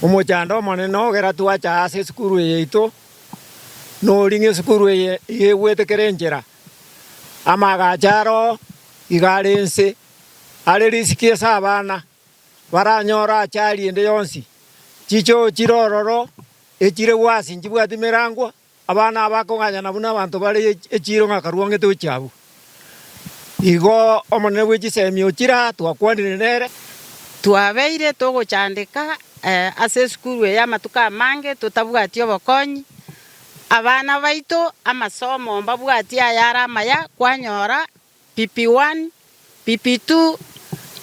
Omochando omonene ogera twacha ase esukuru eye yaito, nori ng'a esukuru eye iga egwete kera enchera. Amagacho aro iga are ense, are risiki ase abana, baranyore achari ende yonsi. Chichoo chire ororo, echire gwasi nchibwati merango, Abana aba bakong'anyana buna abanto bare echiiro ng'a karwang'ete gochia abwo. Igo Omonene bwe chisemi ochire aa, twakwanire nere. Twabeire togochandeka ase esukuru eye amatuko amange totabwati obokonyi, abana baito amasomo mbabwati ayare amaya kwanyora PP1, PP2,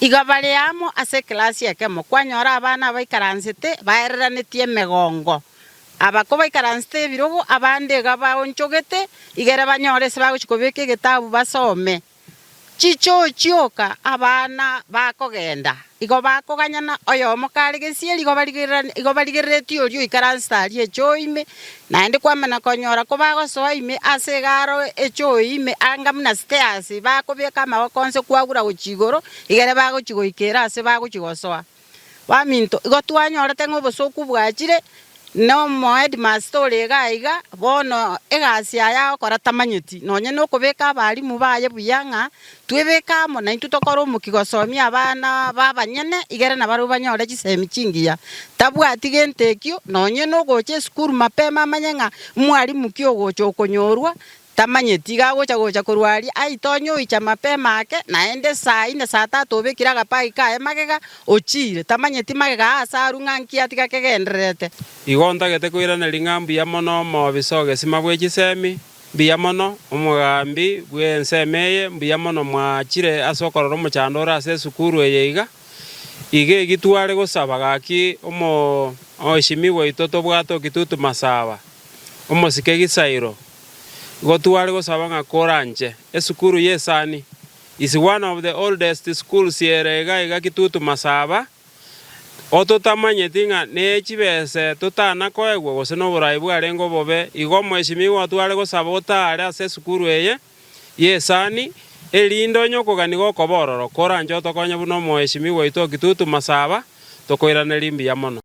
iga bare amo ase ekelasi ekemo, kwanyora abana abaikaransete baereranetie emegongo. Aba kobaikaransete ebirogo, abande iga baonchogete, igere banyore ase bagochia kobeka egetabu basome. Chichoo chioka abana bakogenda, igo bakoganyana, oyomo kare gesieri igo barigererani igo barigereretie oria oikaransete aria echoo ime, naende kwamanya konyora kobagosoa ime ase iga aro echoo ime anga buna stairs bakobeka amaboko onsi kwagura gochia igoro, igere bagochia goikera ase bagochia gosoa. Baminto, igo twanyorete ng'a obosooku bwachire, na omoheadmaster ore iga aiga, bono egasi yaye agokora tamanyeti, nonye na okobeka abalimu baye buya ng'a twebeke amo naintwe tokore omokia gosomia abana ba abanyene igere nabarabwo banyore chisemi chingiya. Tabwati gento ekio, nonye na ogocha esukuru mapema amanye ng'a mwalimu ki ogocha okonyorwa, Tamanyeti, iga agocha gocha korwa aria, aitonye oicha mapema ake, naende saa ine saa tatu obekire agapagi kaye magega, ochiire. Tamanyeti magega aase arue ng'a nki atiga kegendererete. Igo ntagete koiraneria ng'a mbuya mono omobisa o gesima bwe chisemi, mbuya mono omogambi bw'ensemo eye, mbuya mono mwachire ase okorora omochando ore ase esukuru eye iga. Iga egi tware gosaba gaki omo oeshimiwa oito tobwate Okitutu Masaba, omosike Gisairo, Igo tware gosaba ng'a koranche esukuru y'esani is one of the oldest schools ere iga iga Kitutu Masaba, ototamanyeti ng'a ne chibese totana koegwa gose noborai bwarenge obobe, igo omweshimiwa tware gosaba otare ase esukuru eye y'esani, erinde onye okogania gokoba ororo, koranche otokonye buna omoeshimiwa oito o Kitutu Masaba, tokoiraneria mbuya mono.